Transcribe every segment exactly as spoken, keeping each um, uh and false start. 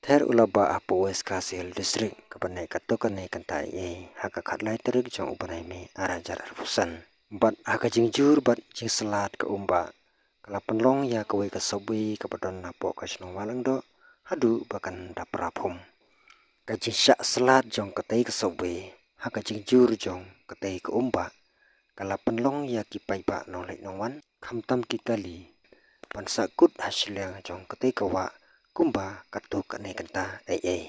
Ther u la bah hapoh West Khasi Hills District, kaba neh katto katne kynta ei ei, ha ka khatlai tarik jong u bnai May, ar hajar arphew san. Bad ha ka jingjur bad jingslad ka um bah, ka la pynlong ïa kawei ka subway kaba don napoh ka shnong Wah Lyngdoh, haduh ba kan da pra phom. Ka jingshah slad jong katei ka subway, ha ka jingjur jong katei ka um bah, ka la pynlong ïa ki paidbah nongleit nongwan, khamtam ki kali, ban sahkut ha shiliang jong katei ka wah, kumba katto katne kynta ei ei.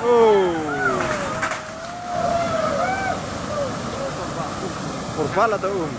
Oh. Por bala da um.